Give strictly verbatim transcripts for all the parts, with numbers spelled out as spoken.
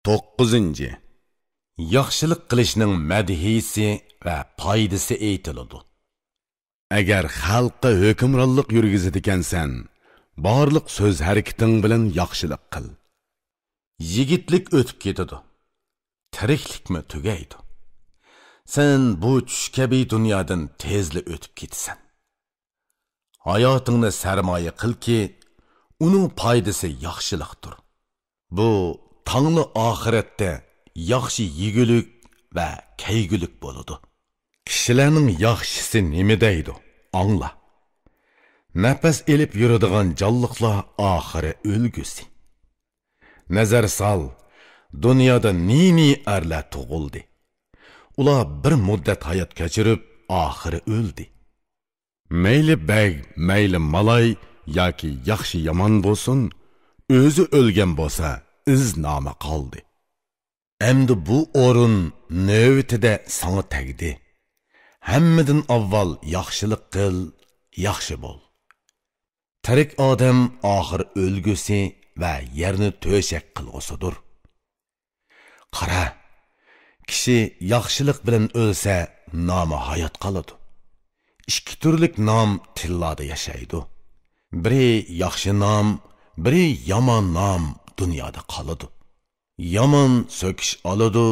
توققۇزىنچى. ياخشىلىق قىلىشنىڭ مەدھىيىسى ۋە پايدىسى ئېيتىلىدۇ. ئەگەر خەلققە ھۆكۈمرانلىق يۈرگۈزىدىكەنسەن، بارلىق سۆز-ھەرىكىتىڭ بىلەن ياخشىلىق قىل. يىگىتلىك ئۆتۈپ كېتىدۇ، تىرىكلىكمۇ تۈگەيدۇ. سەن بۇ چۈش كەبى دۇنيادىن تېزلا ئۆتۈپ كېتىسەن. ھاياتىڭنى سەرمايە قىلكى، ئۇنىڭ پايدىسى ياخشىلىقتۇر. بۇ تاڭلا ئاخىرەتتە ياخشى يېگۈلۈك ۋە كەيگۈلۈك بولىدۇ. كىشىلەرنىڭ ياخشىسى نېمە دەيدۇ، ئاڭلا. نەپەس ئېلىپ يۈرىدىغان جانلىقلار ئاخىرى ئۆلگۈسى. نەزەر سال، دۇنيادا نى-نى ئەرلەر تۇغۇلدى. ئۇلار بىر مۇددەت ھايات كەچۈرۈپ، ئاخىرى ئۆلدى. مەيلى بەگ، مەيلى مالاي ياكى ياخشى-يامان بولسۇن، ئۆزى ئۆلگەن بولسا، ئىز-نامى قالدى. ئەمدى بۇ ئورۇن نۆۋىتىدە ساڭا تەگدى. ھەممىدىن ئاۋۋال ياخشىلىق قىل، ياخشى بول. تىرىك ئادەم ئاخىر ئۆلگۈسى ۋە يەرنى تۆشەك قىلغۇسىدۇر. قارا، كىشى ياخشىلىق بىلەن ئۆلسە، نامى ھايات قالىدۇ. ئىككى تۈرلۈك نام تىللادا ياشايدۇ. بىرى ياخشى نام، بىرى يامان نام دۇنيادا قالىدۇ. يامان سۆكۈش ئالىدۇ،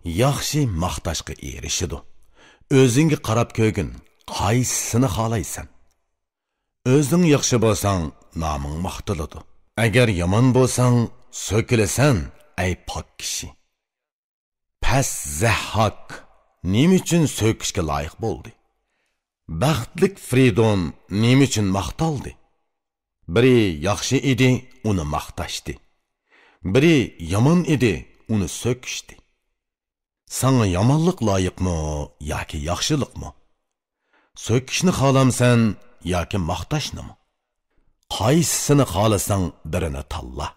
ياخشى ماختاشقا ئېرىشىدۇ. ئۆزۈڭگە قاراپ كۆرگىن، قايسىسىنى خالايسەن؟ ئۆزۈڭ ياخشى بولساڭ، نامىڭ ماختىلىدۇ. ئەگەر يامان بولساڭ، سۆكۈلىسەن، ئەي پاك كىشى. پەس زەھھاك نېمە ئۈچۈن سۆكۈشكە لايىق بولدى؟ بەختلىك فرىدون نېمە ئۈچۈن ماختالدى؟ بىرى ياخشى ئىدى، ئۇنى ماختاشتى. بىرى يامان ئىدى، ئۇنى سۆكۈشتى. ساڭا يامانلىق لايىقمۇ ياكى ياخشىلىقمۇ؟ سۆكۈشنى خالامسەن ياكى ماختاشنىمۇ؟ قايسىسىنى خالىساڭ، بىرىنى تاللا.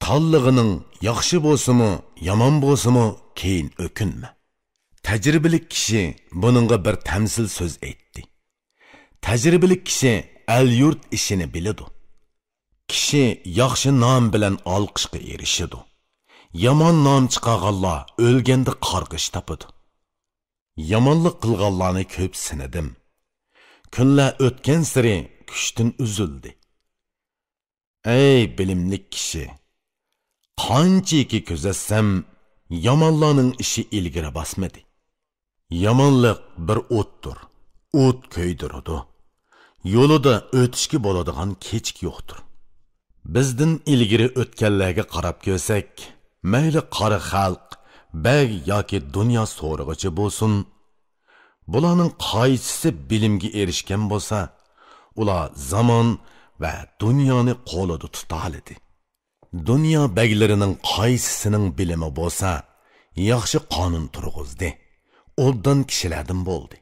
تاللىغىنىڭ ياخشى بولسىمۇ، يامان بولسىمۇ، كېيىن ئۆكۈنمە. تەجرىبىلىك كىشى بۇنىڭغا بىر تەمسىل سۆز ئېيتتى. تەجرىبىلىك كىشى ئەل-يۇرت ئىشىنى بىلىدۇ. كىشى ياخشى نام بىلەن ئالقىشقا ئېرىشىدۇ. يامان نام چىقارغانلار ئۆلگەندە قارغىش تاپىدۇ. يامانلىق قىلغانلارنى كۆپ سىنىدىم. كۈنلەر ئۆتكەنسېرى كۈچتىن ئۈزۈلدى. ئەي بىلىملىك كىشى! قانچىكى كۆزەتسەم، يامانلارنىڭ ئىشى ئىلگىرى باسمىدى. يامانلىق بىر ئوتتۇر، ئوت كۆيدۈرىدۇ. يولىدا ئۆتۈشكە بولىدىغان كېچىك يوقتۇر. بىزدىن ئىلگىرى ئۆتكەنلەرگە قاراپ كۆرسەك، مەيلى قارا خەلق، بەگ ياكى دۇنيا سورىغۇچى بولسۇن، بۇلارنىڭ قايسىسى بىلىمگە ئېرىشكەن بولسا، ئۇلار زامان ۋە دۇنيانى قولىدا تۇتالىدى. دۇنيا بەگلىرىنىڭ قايسىسىنىڭ بىلىمى بولسا، ياخشى قانۇن تۇرغۇزدى، ئوبدان كىشىلەردىن بولدى.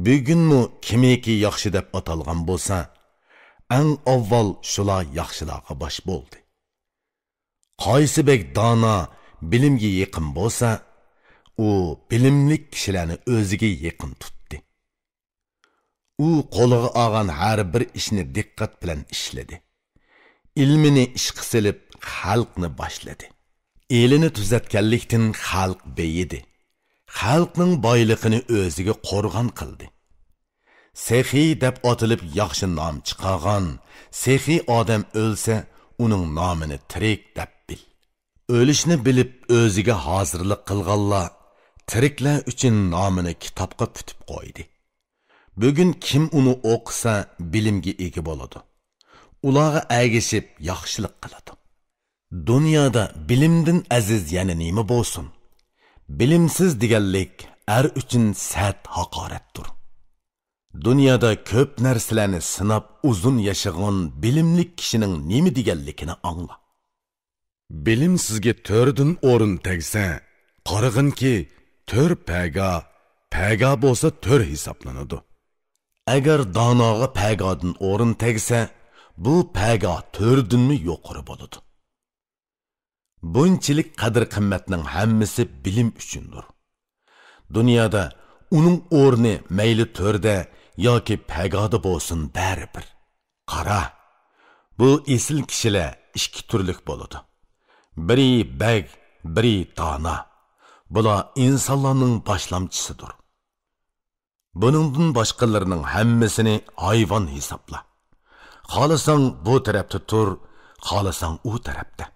بۈگۈنمۇ كىمكى ياخشى دەپ ئاتالغان بولسا، ئەڭ ئاۋۋال شۇلار ياخشىلارغا باش بولدى. قايسى بەگ دانا، بىلىمگە يېقىن بولسا، ئۇ بىلىملىك كىشىلەرنى ئۆزىگە يېقىن تۇتتى. ئۇ قولىغا ئالغان ھەر بىر ئىشنى دىققەت بىلەن ئىشلىدى. ئىلمىنى ئىشقا سېلىپ، خەلقنى باشلىدى. ئېلىنى تۈزەتكەنلىكتىن، خەلق بېيىدى. خەلقنىڭ بايلىقىنى ئۆزىگە قورغان قىلدى. سېخىي دەپ ئاتىلىپ، ياخشى نام چىقارغان سېخىي ئادەم ئۆلسە، ئۇنىڭ نامىنى تىرىك دەپ بىل. ئۆلۈشنى بىلىپ، ئۆزىگە ھازىرلىق قىلغانلار تىرىكلەر ئۈچۈن نامىنى كىتابقا پۈتۈپ قويدى. بۈگۈن كىم ئۇنى ئوقۇسا، بىلىمگە ئىگە بولىدۇ. ئۇلارغا ئەگىشىپ ياخشىلىق قىلىدۇ. دۇنيادا بىلىمدىن ئەزىز يەنە نېمە بولسۇن؟ بىلىمسىز دېگەنلىك ئەر ئۈچۈن سەت ھاقارەتتۇر. دۇنيادا كۆپ نەرسىلەرنى سىناپ ئۇزۇن ياشىغان بىلىملىك كىشىنىڭ نېمە دېگەنلىكىنى ئاڭلا. بىلىم سىزگە تۆردىن ئورۇن تەگسە، قارىغىنكى، تۆر پەگا، پەگا بولسا تۆر ھېسابلىنىدۇ. ئەگەر داناغا پەگادىن ئورۇن تەگسە، بۇ پەگا تۆردىنمۇ يۇقىرى بولىدۇ. بۇنچىلىك قەدىر-قىممەتنىڭ ھەممىسى بىلىم ئۈچۈندۇر. دۇنيادا ئۇنىڭ ئورنى مەيلى تۆردە ياكى پەگادا بولسۇن، بەرىبىر. قارا، بۇ ئېسىل كىشىلەر ئىككى تۈرلۈك بولىدۇ. بىرى بەگ، بىرى دانا. بۇلار ئىنسانلارنىڭ باشلامچىسىدۇر. بۇنىڭدىن باشقىلىرىنىڭ ھەممىسىنى ھايۋان ھېسابلا. خالىساڭ بۇ تەرەپتە تۇر، خالىساڭ ئۇ تەرەپتە.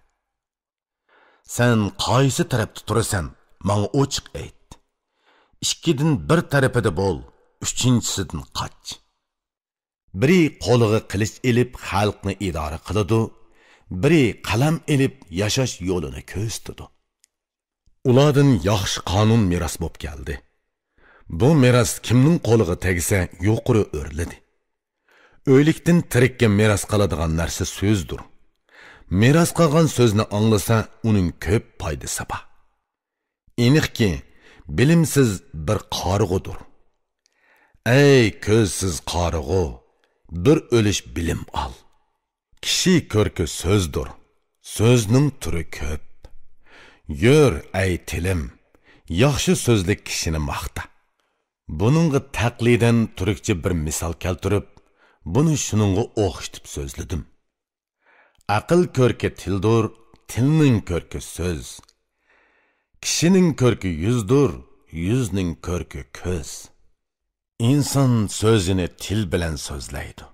سەن قايسى تەرەپتە تۇرىسەن، ماڭا ئوچۇق ئېيت. ئىككىدىن بىر تەرىپىدە بول، ئۈچىنچىسىدىن قاچ. بىرى قولىغا قىلىچ ئېلىپ خەلقنى ئىدارە قىلىدۇ، بىرى قەلەم ئېلىپ ياشاش يولىنى كۆرسىتىدۇ. ئۇلاردىن ياخشى قانۇن مىراس بولۇپ كەلدى. بۇ مىراس كىمنىڭ قولىغا تەگسە يۇقىرى ئۆرلىدى. ئۆلۈكتىن تىرىككە مىراس قالىدىغان نەرسە سۆزدۇر. مىراس قالغان سۆزنى ئاڭلىسا، ئۇنىڭ كۆپ پايدىسى بار. ئېنىقكى، بىلىمسىز بىر قارىغۇدۇر. ئەي كۆزسىز قارىغۇ، بىر ئۆلۈش بىلىم ئال. كىشى كۆركى سۆزدۇر، سۆزنىڭ تۈرى كۆپ. يۈر، ئەي تىلىم، ياخشى سۆزلۈك كىشىنى ماختا. بۇنىڭغا تەقلىدەن تۈركچە بىر مىسال كەلتۈرۈپ، بۇنى شۇنىڭغا ئوخشىتىپ سۆزلىدىم. ئەقىل كۆركى تىلدۇر، تىلنىڭ كۆركى سۆز. كىشىنىڭ كۆركى يۈزدۇر، يۈزنىڭ كۆركى كۆز. ئىنسان سۆزىنى تىل بىلەن سۆزلەيدۇ.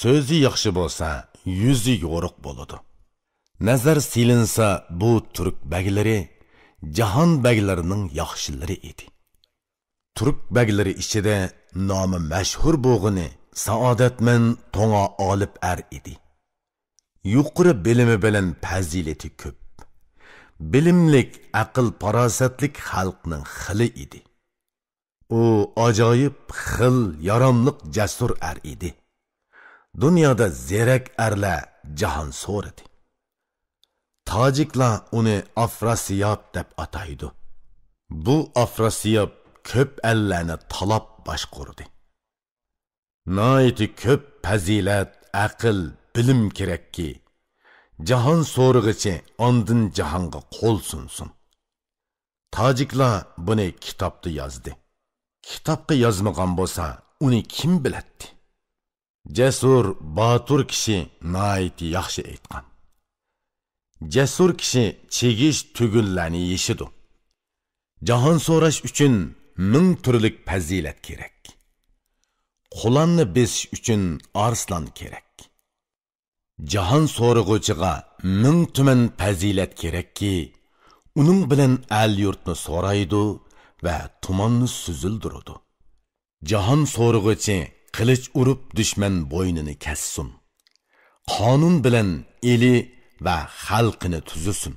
سۆزى ياخشى بولسا، يۈزى يورۇق بولىدۇ. نەزەر سېلىنسا، بۇ تۈرك بەگلىرى جاھان بەگلىرىنىڭ ياخشىلىرى ئىدى. تۈرك بەگلىرى ئىچىدە نامى مەشھۇر بولغىنى سائادەتمەن توڭا ئالىپ ئەر ئىدى. يۇقىرى بىلىمى بىلەن پەزىلىتى كۆپ. بىلىملىك، ئەقىل-پاراسەتلىك خەلقنىڭ خىلى ئىدى. ئۇ ئاجايىپ خىل، ياراملىق، جەسۇر ئەر ئىدى. دۇنيادا زېرەك ئەرلەر جاھان سورىدى. تاجىكلار ئۇنى ئافراسىياب دەپ ئاتايدۇ. بۇ ئافراسىياب كۆپ ئەللەرنى تالاپ باشقۇردى. ناھايىتى كۆپ پەزىلەت، ئەقىل، بىلىم كېرەككى، جاھان سورىغۇچى ئاندىن جاھانغا قول سۇنسۇن. تاجىكلار بۇنى كىتابتا يازدى. كىتابقا يازمىغان بولسا، ئۇنى كىم بىلەتتى؟ جەسۇر، باتۇر كىشى ناھايىتى ياخشى ئېيتقان. جەسۇر كىشى چىگىش تۈگۈنلەرنى يېشىدۇ. جاھان سوراش ئۈچۈن مىڭ تۈرلۈك پەزىلەت كېرەك. قۇلاننى بېسىش ئۈچۈن ئارسلان كېرەك. جاھان سورىغۇچىغا مىڭ تۈمەن پەزىلەت كېرەككى، ئۇنىڭ بىلەن ئەل-يۇرتنى سورايدۇ ۋە تۇماننى سۈزۈلدۈرىدۇ. جاھان سورىغۇچى قىلىچ ئۇرۇپ دۈشمەن بوينىنى كەسسۇن. قانۇن بىلەن ئېلى ۋە خەلقىنى تۈزىسۇن.